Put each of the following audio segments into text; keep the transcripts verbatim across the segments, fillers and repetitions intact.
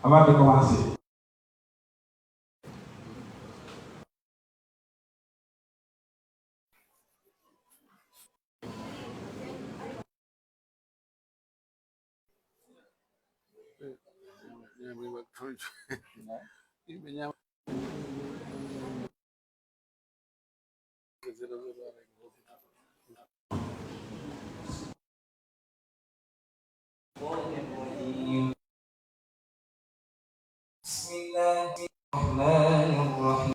Avant de commencer. بسم الله الرحمن الرحيم.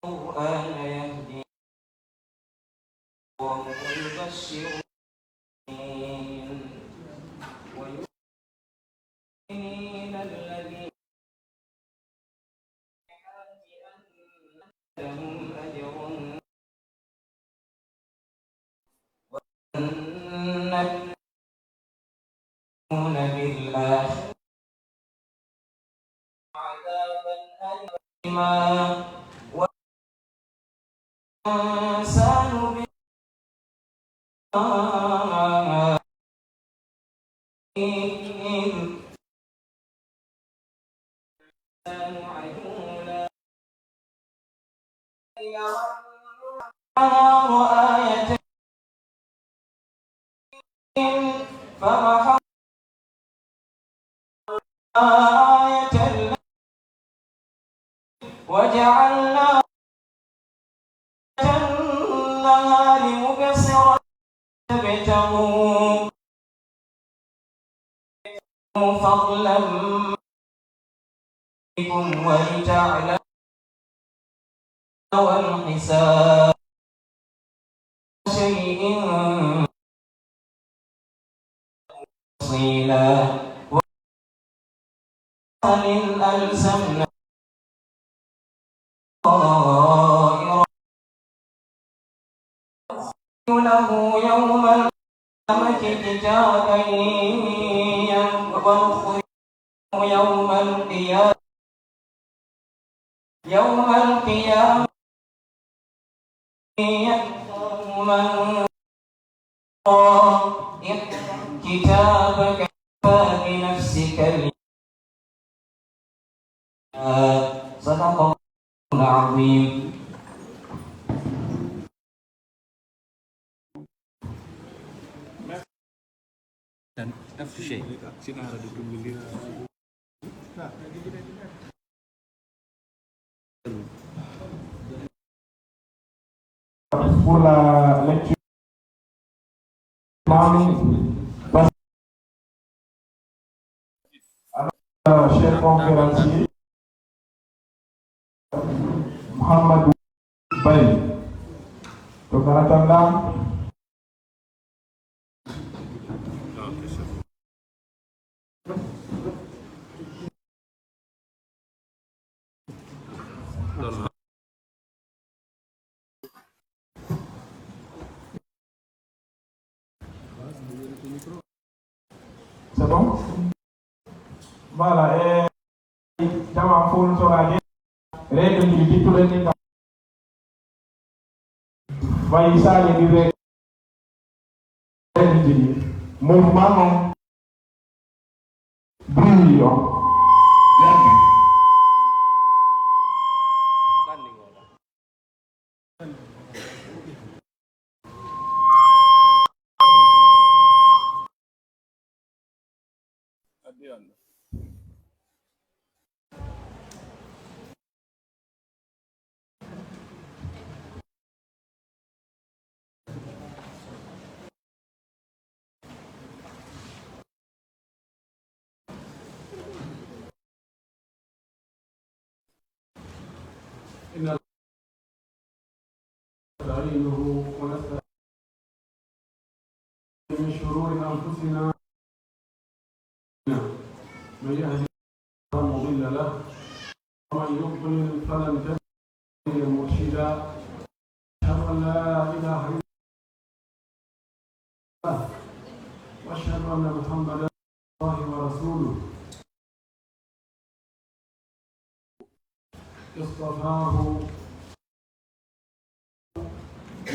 القرآن يهدي ويبشر المؤمنين الذين لهم أجر وأن بالآخرة عذابا أليما. والإنسان بما الإنسان عجولا. النهار آيتين فمحونا آية الليل وجعلنا آية النهار مبصرة تبتغوا فضلا منكم ولتعلموا والحساب شيء تفصيلا. وكل ألزمنا طائره له يوم القيامة كتابا يلقاه يوم القيامة يوم القيامة يكفر من اقرأ كتابك كفى بنفسك اليوم. صدق الله العظيم. Pour la lecture, Mami, euh, chef conférencier, Mouhamadou Baye. Donc, en attendant, C'est bon? Voilà, e jama fof no toraade. Règle ji ɗi tolni kam. Fayi saali ɗi règle ji ɗi. Mouvement on. Brillant. إن الله ونستعينه من شرور أنفسنا. من يهده الله فلا مضل له، ومن يضلل فلن تجد له وليا مرشدا. أشهد أن لا إله إلا الله، وأشهد أن محمدا الله ورسوله اصطفاه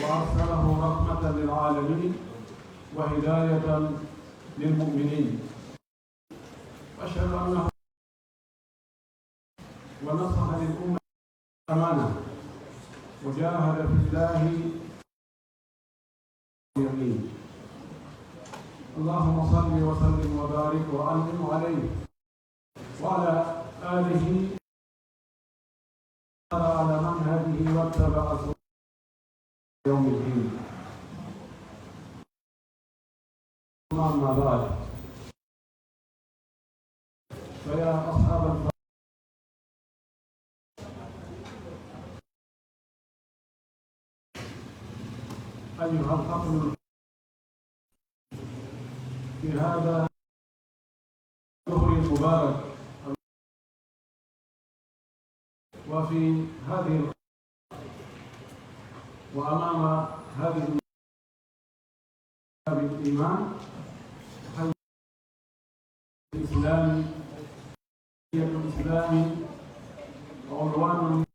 وأرسله رحمة للعالمين وهداية للمؤمنين. وأشهد أنه ونصح للأمة أمانة وجاهد في الله يقين. اللهم صل وسلم وبارك وأنعم عليه وعلى آله على منهجه واتبع سنته يوم الدين. أما بعد، فيا أصحاب الفضل، أيها الحفل في هذا الظهر المبارك، وفي هذه ال-، وأمام هذه الإيمان، الإسلام، الإسلام عنوان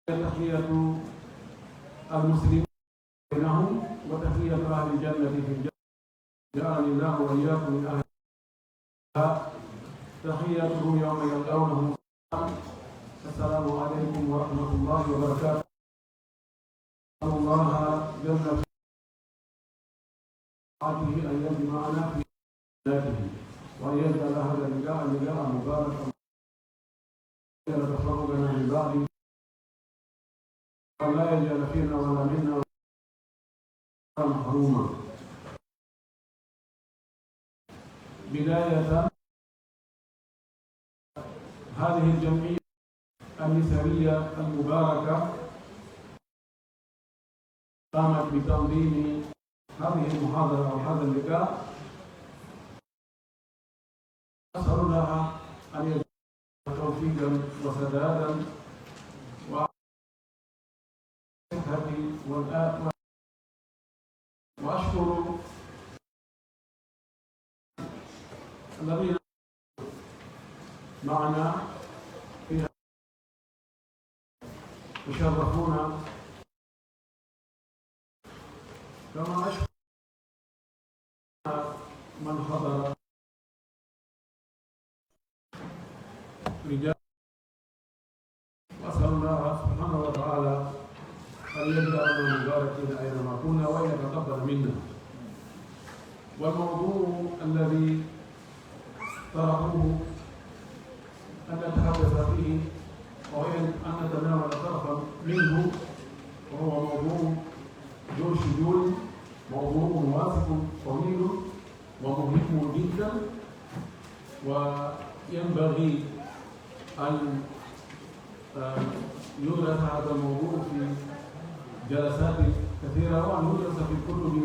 تحية المسلمين بينهم وتحية أهل الجنة في الجنة. جعلني الله وإياكم من أهل تحيتهم يوم يلقونه. السلام عليكم ورحمة الله وبركاته. الله جل في علاه أن يجمعنا في جناته، وأن يجعل هذا اللقاء لقاء مباركا، وأن يجعل تفرقنا من بعده، وأن لا يجعل فينا ولا منا محروما. بداية، هذه الجمعية النسوية المباركة قامت بتنظيم هذه المحاضرة أو هذا اللقاء. أسأل الله أن يجعل توفيقا وسدادا وصحة والآ-، وأشكر الذين معنا في هذا وشرفونا، كما أشكر من حضر رجال، وأسأل الله سبحانه وتعالى أن يجعلنا مباركين أينما كنا وأن يتقبل منا. والموضوع الذي طرحوه أن نتحدث فيه أو أن نتناول طرفا منه، وهو موضوع ذو شجون، موضوع واسع طويل ومهم جدا، وينبغي أن، آه، يدرس هذا الموضوع في جلسات كثيرة، وأن يدرس في الكتب،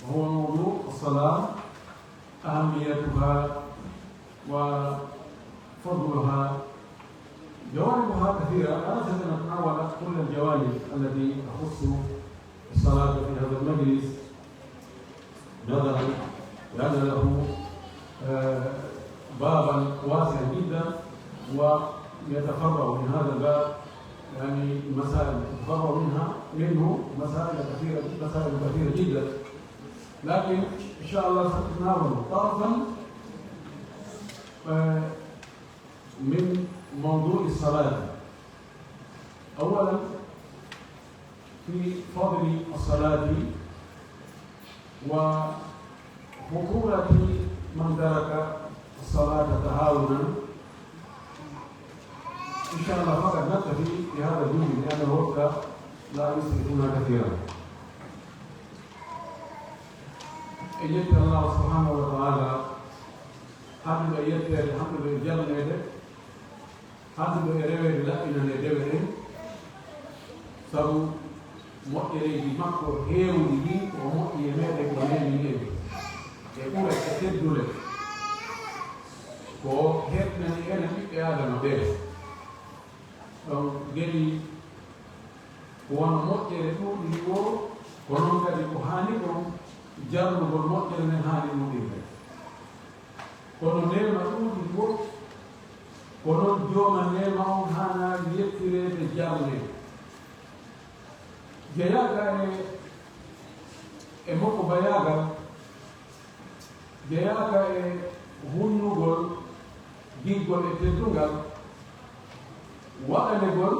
وهو موضوع الصلاة، أهميتها وفضلها. جوانبها كثيرة، لا نستطيع أن نتناول كل الجوانب التي تخص الصلاة في هذا المجلس، نظرا لأن له، آه، بابا واسعا جدا، ويتفرع من هذا الباب، يعني، مسائل تتفرع منها، منه مسائل كثيرة، مسائل كثيرة جدا. لكن إن شاء الله سنتناول طرفا، آه، من موضوع الصلاة. أولا، في فضل الصلاة وخطورة من ترك الصلاة تهاونا. إن شاء الله فقط نكتفي بهذا الجزء لأن الوقت لا يسعفنا كثيرا. En yetti Allah subhanahu wa ta'ala, handuɗo e yetteede, handuɗo e jarneede, handuɗo e reweede laɓɓinanee dewe ɗen, sabu moƴƴereeji makko heewuɗi ɗin ko o moƴƴi e meeɗen, ko neemi en e ɓure e teddule, ko o heɓnani enen ɓiɓɓe Aadama ɓee. Ɗon ngeni Ko wano moƴƴere ɗuuɗiri woo, ko non kadi ko haani kon jarnugol moƴƴere nden haani ɗuuɗirde. Kono neema ɗuuɗiri woo, ko non jooma neema on haanaali yettireede jarnee. Jeyaaka e, e mokko bayaagal, jeyaaka e hunnugol giggol e teddungal, waɗanegol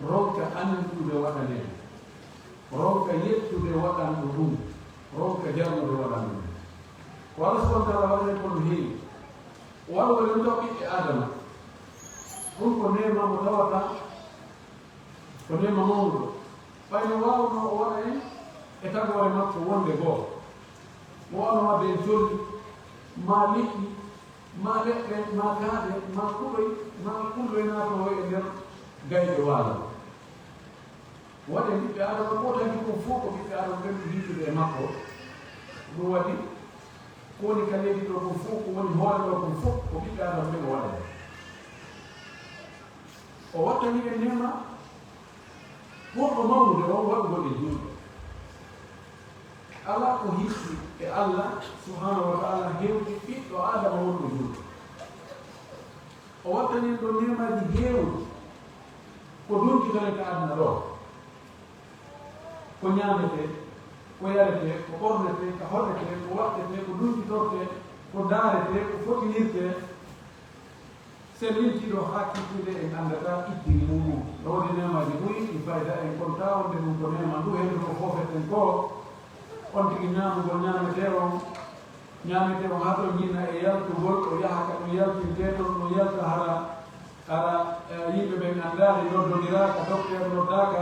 ronka anndude waɗaneede, ronka yettude waɗanɗo ɗum, ronka jarnude waɗanɗo ɗum. Ko Allah subhanahu wa ta'ala waɗani ko no heewi. O waɗa woni ɗo ɓiɓɓe Aadama. Ɗum ko neema mo tawata ko neema mawnuɗo. Ɓay no waawnoo o waɗa en e tagoore makko wonde goo. O waawno waɗde en colli, maa liƴƴi, maa leɗɗe, maa kaaƴe, maa kuɗoy, maa kulloy naatoowo e nder gayɗe waalo. Waɗi ɓiɓɓe Aadama ko taki kon fof ko ɓiɓɓe Aadama ɓen ko yiitude e makko. Ɗum waɗi ko woni ka leydi ɗo kon fof, ko woni hoore ɗo kon fof, ko ɓiɓɓe Aadama ɓen o waɗani. O wattani en neema ɓurɗo mawnude on waɗugol e juulɓe. Alaa ko hitti e Allah subhanahu wa ta'ala hewti ɓiɗɗo Aadama wonɗo juulɗo. O wattani en ɗon neemaaji heewuɗi ko dunkitoren ka aduna ɗoo. Ko ñaametee, ko yaretee, ko ɓornetee, ko hoɗetee, ko waɗtetee, ko dunkitortee, ko daaretee, ko fotinirtee, sellintiiɗo haa kiikiiɗe en anndataa ittiri muuɗum. No woodi neemaaji ɓuri ɗi fayda en kontaa wonde ɗum ko neema ndu hendu ko foofeten koo. On tigi ñaamugol ñaametee on, ñaametee on haa ɗon yina e yaltugol, o yaha ka ɗum yaltintee ton, ɗum yalta hara, hara, eh, yimɓe ɓen anndaali, noddondiraa ka dokteer, noddaaka,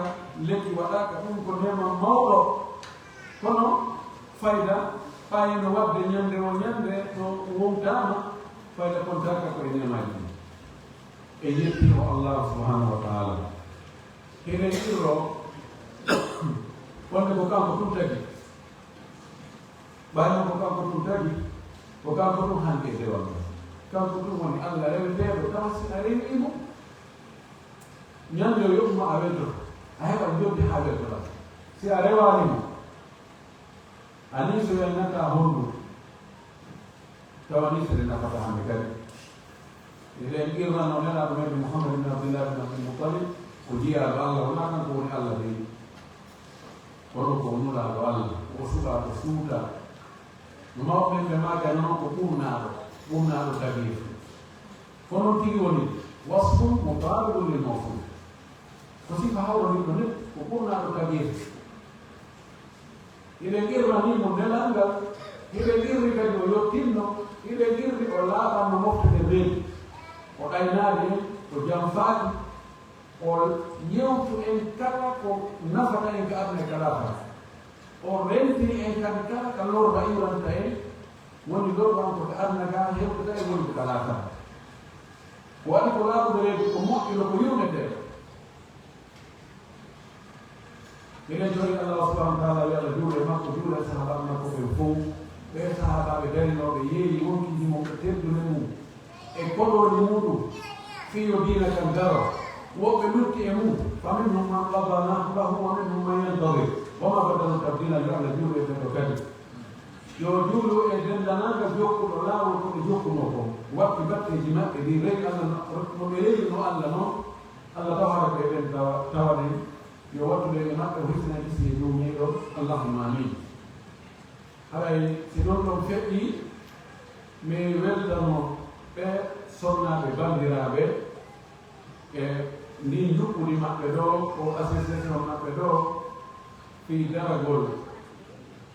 lekki waɗaaka, ɗum ko neema mawɗo. Kono fayda, ɓay no waɗde ñande o ñande, so wontaama, fayda kontaaka ko e neemaaji ɗin. E yetti o Allah subhanahu wa ta'ala. Hiɗen qirro wonde ko kanko tun tagi. Ɓay non ko kanko tun tagi, ko kanko tun hanki e dewal ngal. Kanko tun woni Allah reweteeɗo, tawa si a rewii mo, ñande o yoɓu ma a weltoto, a heɓa jodde haa weltoɗaa. Si a rewaali mo, a nii so welnataa honɗun, tawa nii so nde nafata hande kadi. Eɗen qirrano Nelaaɗo men Muhammad ibn Abdillah ibn Abdul Muttalib, ko jiyaaɗo Allah, wonaa kanko woni Allah dey. Kono ko Nulaaɗo Allah, ko o suɓaa, ko suutaa. No mawɓe ɓen ɓe maakani non ko ɓurnaaɗo, ɓurnaaɗo tageefu. Ko non tigi woni, wasfun mutaabiqun lil mawsuuf. Ko sifa hawraniiɗo nden, ko ɓurnaaɗo tageefu. Hiɓe qirranii mo nelal ngal, hiɓe qirri kadi o yottinno, hiɓe qirri o laaɓanno mofte ɗe reedu. O ɗaynaali en, o janfaaki, o yewtu en kala ko nafata en ka aduna e ka laakara. O rentini en kadi kala ka lorra iwranta en, woni lorra on ko ka aduna ka hewtata e woni ko ka laakara. Ko waɗi ko laaɓuɗo reedu, ko moƴƴuɗo, ko yurmetee. Miɗen tori Allah subhanahu wa ta'ala, yo Allah juulu e makko, juula e sahaabaaɓe makko ɓen fow. Ɓee sahaabaaɓe darinooɓe yeeyi wonkiiji mum e teddule mum e koɗooli muɗum, fii yo diina kan daro. Woɓɓe lutti e mum, فمنهم من قضى نحبه ومنهم من ينتظر وما بدلوا تبديلا, yo Allah juulu e ɓen ɗo kadi. Yo juulu e denndaangal jokkuɗo laawol ko ɓe jokkunoo kon, watti batteeji maɓɓe ɗin, rewi Allah no, no ɓe rewirnoo Allah non. Allah taw hara ko e ɓen tawa-, tawaɗen, yo wattu ɓe e maɓɓe, o hisina kisi e duumiiɗo. Allahumma amin. Haray si ɗon ɗon feƴƴi, mi weltano ɓe sonnaaɓe banndiraaɓe e ndin njuɓɓudi maɓɓe ɗoo, o association maɓɓe ɗoo, fii daragol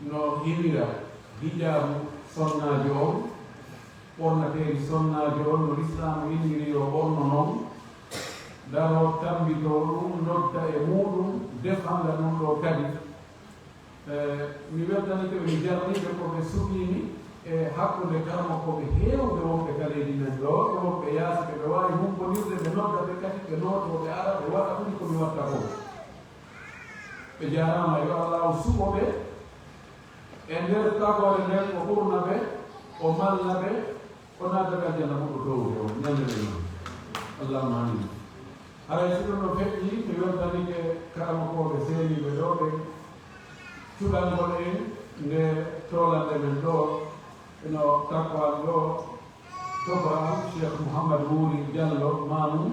no hiwira hijaabu sonnaajo on, ɓornateeri sonnaajo on, no Lislaamu inniri yo ɓorno non, daroo tammbitoo ɗum, nodda e muuɗum, defanga ɗum ɗoo kadi. Eh, mi weltanike ɓe, mi jarnii ɓe ko ɓe suɓii mi e hakkunde karamokooɓe heewɓe wonɓe ka leydi men ɗoo, e wonɓe yaasi ɓe, ɓe waawi humpondirde, ɓe nodda ɓe kadi, ɓe nootoo, ɓe ara, ɓe waɗa ɓuri ko mi watta kon. Ɓe jaaraama, yo Allaahu suɓo ɓe e nder tagoore nden, o ɓurna ɓe, o malla ɓe, o naata ɓe aljanna ɓurɗo toowude on, ñande nden non. Allahumma amin. Haray si ɗum no feƴƴi, mi weltanike karamokooɓe seeniiɓe ɗoo ɓen, cuɗangol en nde toolannde men ɗoo, eno takko an ɗoo, tokora an, Cheikh Mouhammad Wuri Diallo Mamou,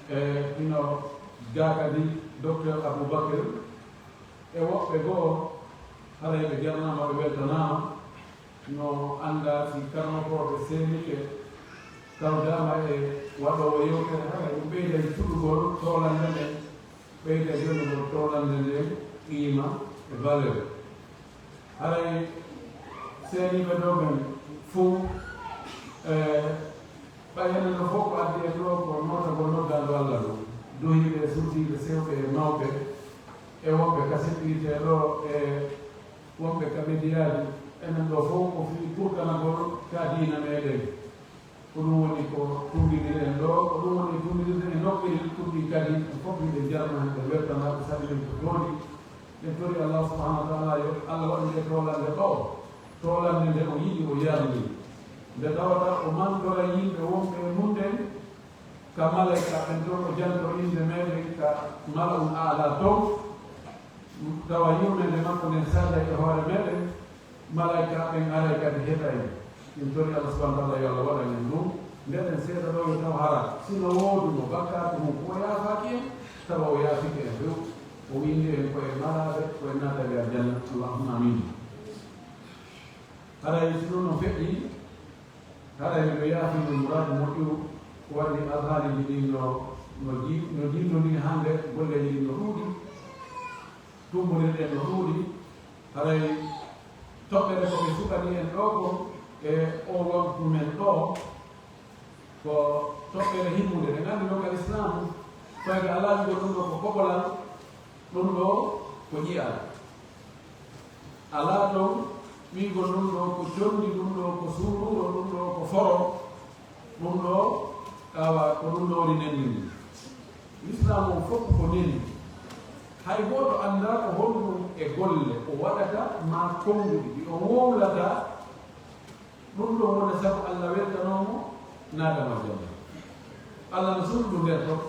e hino gaa kadi Docteur Aboubacry, e woɓɓe goo, haray ɓe jarnaama, ɓe weltanaama. No anndaa si karamokooɓe seenike tawdaama e waɗoowo yewtere, haray ɗum ɓeyday suɗugol toolannde nden, ɓeyday yonugol toolannde nden qiima e valeur. Haray seeniiɓe ɗoo ɓen fow, e, ɓay enen ɗoo fow ko addi en ɗoo ko nootagol noddaandu Alla ndu, duhiiɓe e suusiiɓe, sewɓe e mawɓe, e wonɓe ka seppirtee ɗoo, e wonɓe ka mediyaaji, enen ɗoo fow ko fii kurkanagol ka diina meɗen. Ko ɗum woni ko tumbindiren ɗoo, ko ɗum woni tumbindirde e nokkiri ɗum ɗin kadi, en fof miɗen jarna, en weltana, ko saɗi men ko jooɗi. En tori Allah subhanahu wa ta'ala yo Allah waɗu nde toolannde ɗoo, toolannde nde o yiɗi, o yarni. Nde tawata o mantora yimɓe wonɓe e mum ɓen, ka malaika ɓen ton, o janto innde meɗen ka mala'ul a'la ton, tawa yurmeende makko nden saada e hoore meɗen, malaika ɓen aray kadi heɗa en. Min tori Allah subhanahu wa ta'ala yo Allah waɗan en ɗum. Ndeɗen seeɗa ɗoo yo taw hara, si no wooduno bakkaatu mum, ko o yaafaaki en, tawa o yaafike en few. O winndi en ko en malaaɓe, ko en naatayɓe aljanna. Allahumma amin. Haray si ɗum no feƴƴi, haray miɗo yaafii no muraadu moƴƴuru, ko waɗi alhaaliiji ɗin no, no jii-, no jiilnondiri hannde, golleeji ɗin no ɗuuɗi, tummbondirɗen no ɗuuɗi, haray toɓɓere ko ɓe suɓanii en ɗoo kon e oo wontu men ɗoo, ko toɓɓere himmunde. Ɗen anndi non ka Lislaamu, fayda alaa wi'ugol ɗum ɗoo ko koɓolal, ɗum ɗoo ko ƴi'al. Alaa ton wi'ugol ɗum ɗoo ko conndi, ɗum ɗoo ko suuruuro, ɗum ɗoo ko foro, ɗum ɗoo, awa, ko ɗum ɗoo woni nendindi. Lislaamu on fof ko nendi. Hay gooto anndaa ko honɗum e golle o waɗata maa konnguɗi ɗi o wowlata. Ɗum ɗon wona sabu Alla weltanoo mo, naada mo aljanna. Alla no suuɗi ɗum nder ton.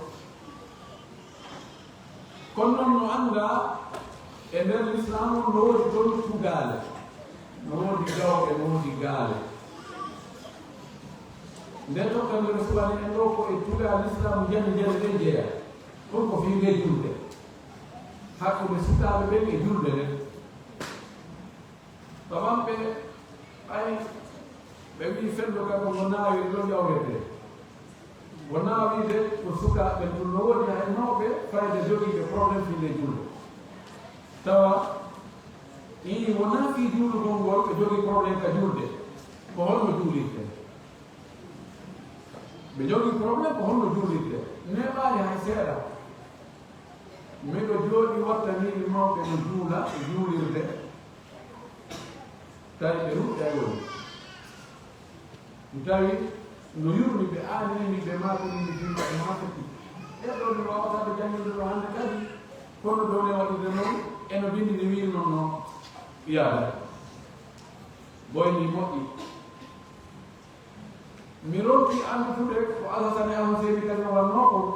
Kono non no anndaa, e nder Lislaamu no woodi ton tugaale, no woodi gawɗe, no woodi gaale. Nden tokka nde no suɓani en ɗoo ko e tugaale Lislaamu njani njani ɗen jeyaa. Ɗum ko fii nde julde. Hakkunde sukaaɓe ɓen e julde nden. Ɓamanɓe, ɓay ɓe wi'i fello kan ko ngo naawiri ɗo ƴawretee. Ngo naawiide ko sukaaɓe tun no woodi hay mawɓe fayda jogiiɓe problème fii nde julde. Tawa, ii, wonaa fii juulugol ngol ɓe jogii problème ka julde. Ko honno juulirtee? Ɓe jogii problème ko honno juulirtee. Neeɓaali hay seeɗa. Miɗo jooɗii wattaniiɓe mawɓe no juula e juulirde. Tawi ɓe ruɗɗay woni. Mi tawi no yurmi ɓe, aanini ɓe, maatini mi fii maɓɓe haa fetti. Ɓee ɗoo mi waawataa ɓe jannginde ɗoo hannde kadi, kono dow ne waɗirde non, e no binndi ndi wiiri non no yaada. Boy ni moƴƴi. Mi ronki anndude ko Alhasani Alhuseyni kadi o wannoo kon.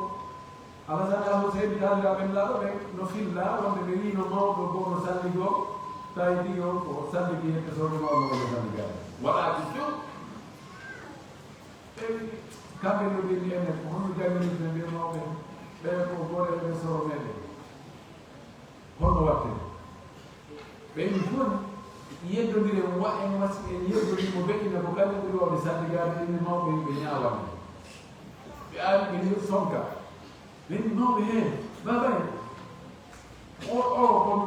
Alhasani Alhuseyni taaniraaɓe Nelaaɗo ɓen no fillaa wonde ɓe yiino mawɗo goo no salligoo, tawi tigi on ko salligii hette soodo mawɗo on no salligaade. Waɗaaki few. Ɓe wi'i, kamɓe no ɓe wi'i enen, ko honno jannginirten ɓee mawɓe? Ɓee ko goreeɓe soro meɗen. Honno waɗten? Ɓe wi'i, "Jooni, yeddondiren, wa en wasi en yeddondir mo, ɓe ina ko kañum ɓuri waawde salligaade, ɓe ina mawɓe ɓe ñaawana." Ɓe ari, ɓe ni sonka. Ɓe ni mawɓe, "Hee, baaba en, o, o,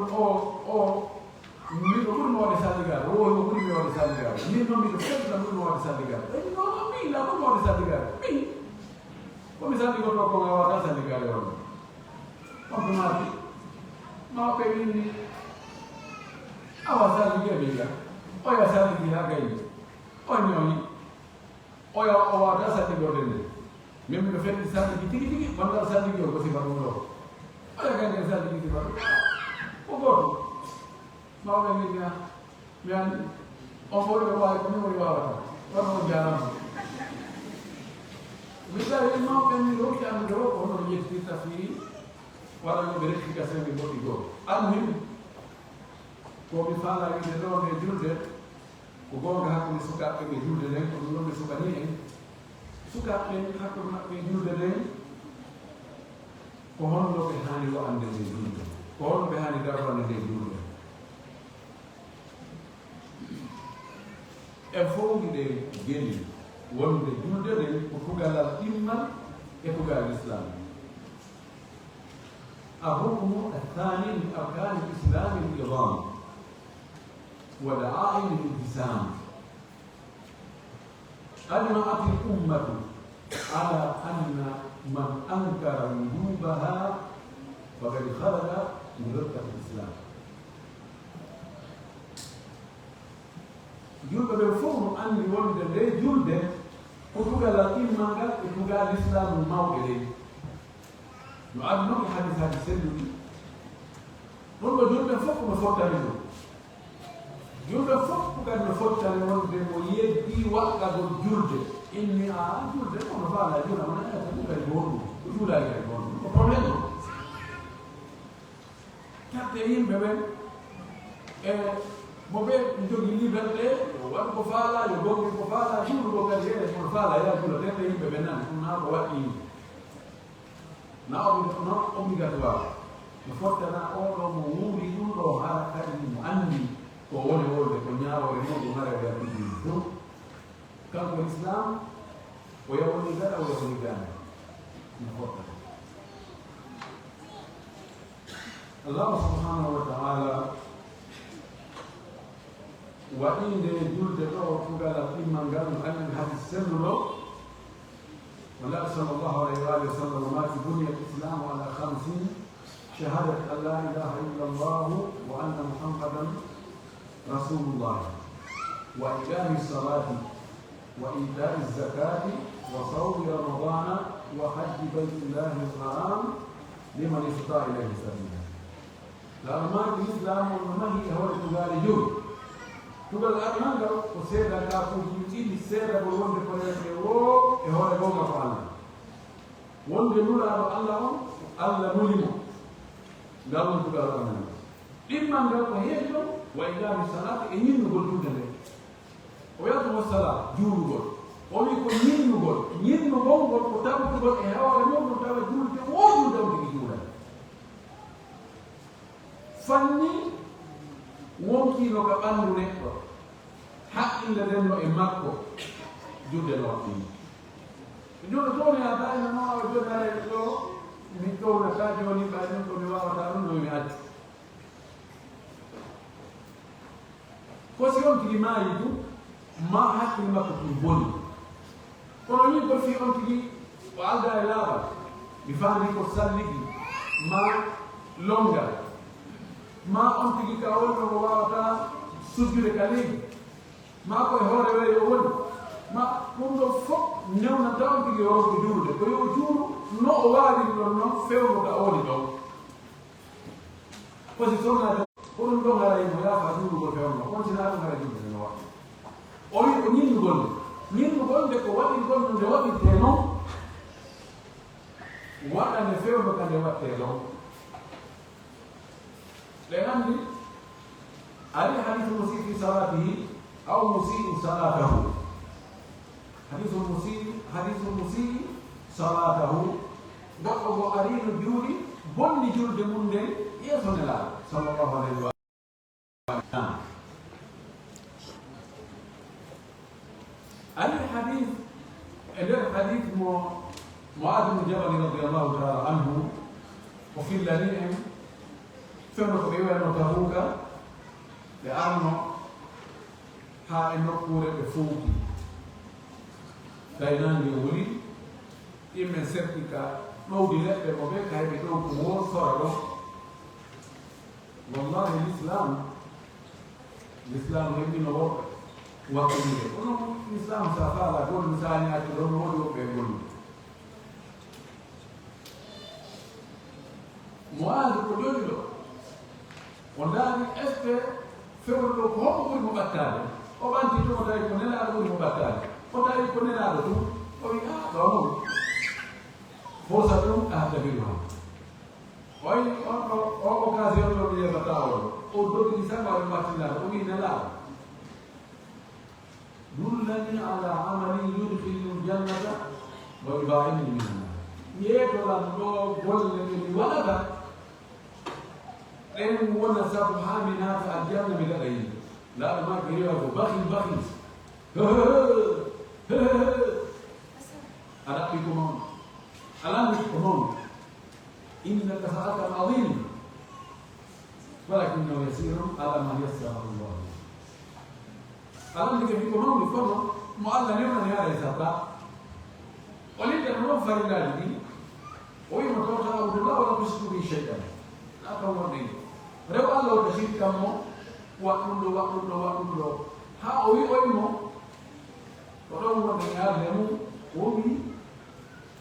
ko, o, o, miɗo ɓuri mo waawde salligaade, o, o ɓuri mi waawde salligaade. Min noon miɗo fewta ɓuri mo waawde salligaade." Ɓe ni, "Non, non, min la ɓuri mo waawde salligaade. Min, ko mi salligotoo ko, a waawataa salligaade on." On ko maati? Mawɓe inni, "Awa sallige min ga. Oya salligi haa gayni. O ñooñi. Oya o waawata salligorde nde. Min miɗo fenti salligi tigi tigi, wongal salligi o ko sifa ɗum ɗo. Oya gayni salligi sifa ɗum. Ko gooto." Mawɓe inni, "Ah, mi anndi. On fof ɓe waawi ko min woni waawata. Kono on jaaraama." Mi tawi mawɓe mi rokki anndude o, ko hono mi yettirta fii waɗanooɓe rectification ɓe moƴƴi goo. Almuhim, ko mi faalaa wiide ɗoo nde julde, ko goonga hakkunde sukaaɓe ɓe julde nden, ko ɗum ɗon ɓe suɓanii en. Sukaaɓe ɓen hakkunde maɓɓe e julde nden, ko honno ɓe haani wa'ande nde julde? Ko honno ɓe haani darrande nde julde? En fow hiɗen geni wonde julde nden ko tugalal ɗimmal e tugalal Islaam. الركن الثاني من أركان الإسلام العظام ودعائم الالتزام. أجمعت الأمة على أن من أنكر وجوبها فقد خرج من ربقة الإسلام. Julɓe ɓen fow no anndi wonde nde julde ko tugalal ɗimmal ngal e tugalal Lislaamu mawɗe ɗen. No addi non e hadiisaaji selluɗi. Ɗun ɗoo julɓe fow no fottani ɗun. Julɓe fow ko kadi no fottani wonde mo yeddii waɗɗagol julde. Inni a julde ko no faala jula, mo nanata ɗun kadi ko honɗun? Ko juulaali kadi ko honɗun? Ko problème on. Tarte yimɓe ɓen, e mo ɓe jogi liberté, yo waɗu ko faala, yo gomɗin ko faala, juulugol kadi, e mo faala, ya juula, tarte yimɓe ɓen nani, ɗun naa ko waɗɗii yimɓe. Naa obi-, naa obligatoire. No fottana oo ɗoo mo wuuri ɗun ɗoo hara kadi mo anndi ko woni wolde, ko ñaawoore muɗum hara o yaltidii ɗun. Kanko Lislaam, o yawoni gaɗa, o yawoni gaɗa. No fottata. Allahu subhanahu wa ta'ala waɗi nde julde ɗoo tugalal ɗimmal ngal no anndi hadiis selluɗo. Nulaaɗo sallallahu alayhi wa alihi wa sallam maaki, بني الإسلام على خمس، شهادة أن لا إله إلا الله وأن محمدا رسول الله، وإقام الصلاة، وإيتاء الزكاة، وصوم رمضان، وحج بيت الله الحرام، لمن استطاع إليه سبيلا. Laaɗo maaki Lislaamu on no mahii e hoore tugaale jowi. Tugal arnal ngal ko seedagol ɗiɗi, seedagol wonde ko rewetee woo e hoore goonga ko Allah. Wonde Nulaaɗo Allah on, Allah nuli mo. Ngal woni tugal arnal ngal. Ɗimmal ngal ko heedi ɗon, wa iqaami salaati, e ñinnugol julde nden. O wi'ataa wa salaa, juulugol. O wi'i ko ñinnugol. Ñinnugol ngol ko tabitugol e hoore mun, ɗun tawa julde woo julde on tigi juulay. Fanni wonkii no ka ɓanndu neɗɗo, haqqille nden no e makko, julde no waɗɗii. Julde toon e a daa'ima no awa jooni haray ɗoo, mi ɗownataa jooni, ɓay ɗun ko mi waawataa ɗun, no mi accu. Ko si on tigi maayii tun, maa hakkil makko tun boni. Kono nii ko fii on tigi o aldaa e laaɓal, mi faandii ko salligi, maa longal, maa on tigi ka woni ɗon o waawataa sujjude ka leydi, maa ko e hoore weeyo o woni, maa ɗun ɗon fow newnantaa on tigi yo ronku juulude, ko yo o juulu no o waawiri ɗon non fewndo ka o woni ɗon. Ko si sonnaa ko ɗun ɗon haray mo yaafa juulugol fewndo, kono si naa ɗun haray julde no waɗɗii. O wi'i ko ñinnugol nde. Ñinnugol nde ko waɗirgol no nde waɗirtee non, waɗa nde fewndo ka nde waɗetee ɗon. Ɗen anndi, ari hadiisu musii fi salaatihi aw musii salaatahu. Hadiisu musii, hadiisu musii salaatahu. Goɗɗo goo ariino juuli, bonni julde mun nden yeeso Nelaaɗo, sallallahu alayhi wa sallam. Ari hadiis, e nder hadiis mo Mu'aaz ibn Jabal radiyallahu ta'ala anhu, o fillani en, fewndo ko ɓe iwayno Tabuuka, ɓe arno haa e nokkuure ɓe fowti. Tawi naange wuli, yimɓe serti ka ɗowdi leɗɗe mo ɓe kayɓe ɗowdi woo sora ɗon. Wallahi, Lislaam, Lislaam heɓino woɓɓe wakkilde. Kono Lislaam, sa faala gol, mi sañaaki ɗon, woodi woɓɓe e gollude. Mu'aaz ko jooɗi ɗo. O ndaari, est-ce que fewndo ɗo ko hombo ɓuri mo ɓattaade? O ɓanti tun, o tawi ko Nelaaɗo ɓuri mo ɓattaade. O tawi ko Nelaaɗo tun, o wi'i, "Ah, ɗo non, فرصة أعتبرها. Oy, on, o, o occasion ɗo mi yeɓata on. O dogini sama e matinal, o wi'i Nelaaɗo, دلني على عمل يدخلني الجنة ويباعدني من النار. Yeeto lan ɗoo golle ɗe mi waɗata, ɗen wona sabu haa mi naata aljanna, mi daɗa yiite. Nelaaɗo maaki riiwa ko, "Bakhil, bakhil." A ɗaɓɓi ko mawni. A lanndike ko mawni. إنك سألت عن عظيم، ولكنه يسير على من يسره الله. A lanndike fii ko mawni, kono mo Alla newnani haray sabba. O littano non farillaaji ɗin. O wi'i mo, "تعبد الله ولا تشرك به شيئا." Naa kan wonde. Rew Alla wota shirkan mo, waɗ ɗun ɗoo, waɗ ɗun ɗoo, waɗ ɗun ɗoo. Haa o wi'oyi mo, ko ɗon wonde ñaarde mum, o wi'i,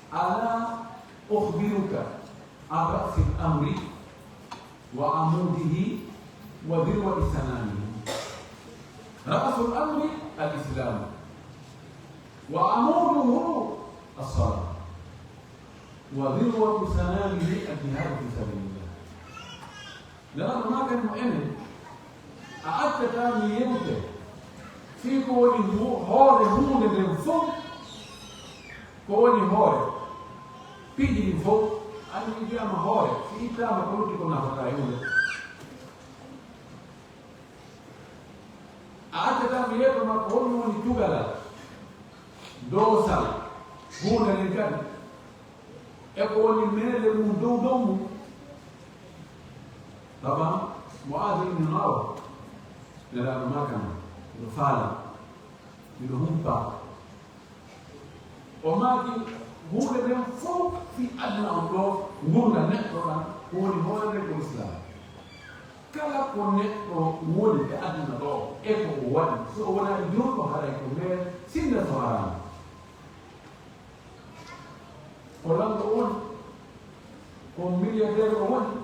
ألا أخبرك عن رأس الأمر وعموده وذروة سنامه. رأس الأمر الإسلام، وعموده الصلاة، وذروة سنامه الجهاد في سبيل الله. Nelaaɗo maakani mo, enen, a accataa mi yewte fii ko woni hu-, hoore huunde nden fow, ko woni hoore piiji ɗin fow. Anndi wiyaama hoore, si ittaama ko lutti ko nafataa e huunde. A accataa mi yeeto ma ko honɗum woni tugalal, doosal, huunde nden kadi, e ko woni meere mum dow dow mum. Baba, Mu'aaz ibn Jabal, Nelaaɗo maakani, miɗo faala, miɗo humpa. O maaki, huunde nden fow fii aduna on ɗoo, ngurndan neɗɗo ɗan, ko woni hoore nden ko Islaam. Kala ko neɗɗo woni e aduna ɗoo, e ko o waɗi, so o wonaali juulɗo, haray ko meere, sinno so haraama. Ko lanɗo o woni, ko milliardaire o woni,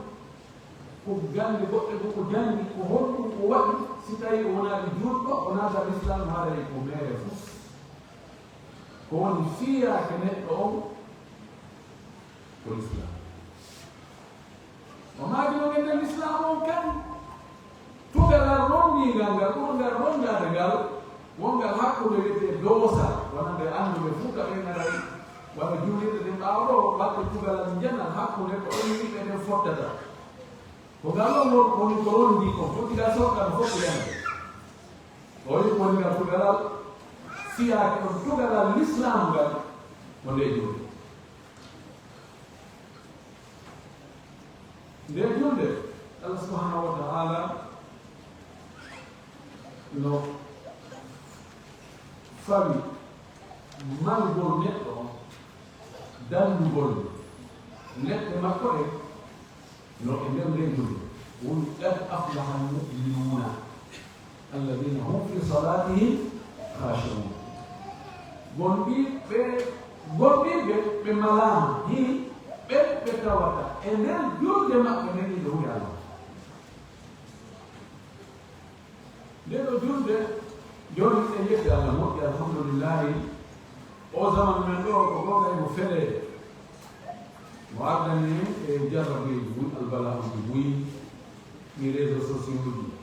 ko gannde goɗɗe ko o janngi, ko honɗum o waɗi, si tawii o wonaali juulɗo, o naata Lislaam, haray ko meere fof. Ko woni fiyaake neɗɗo on ko Lislaam. O maaki non e nder Lislaam on kadi, tugalal ronndiingal ngal, ɓurngal ronndaade ngal, wongal hakkunde wi'etee doosal, wonande annduɓe fuu ka ɓen aray, wano juulirɗe ɗen ɓaawo ɗoo, waɗde tugalal njanal hakkunde ko ɗon yimɓe ɓen fottata. Ko ngal on won-, woni ko ronndii kon, foti ngal soɗɗa no fof ko yande. O wi'i ko woni ngal tugalal, fiyaake on tugalal Lislaam ngal, ko ndee juulde. Ndee julde, Allah subhanahu wa ta'ala no fawi malgol neɗɗo on, danndugol lepte makko ɗen, no e nder ndee julde. Woni, قد أفلح المؤمنون. الذين هم في صلاتهم خاشعون. Gomɗinɓe, gomɗinɓe ɓe malaama, hii, ɓen ɓe tawata e nder julde maɓɓe nden hiɓe huli Allah. Ndee ɗoo julde, jooni en yetti Allah moƴƴi, alhamdulillahi. O zaman men ɗoo, ko goonga e mo feleede. Mo ardani en e jarrabeeji buy, albala'uuji buy, e réseaux sociaux ji.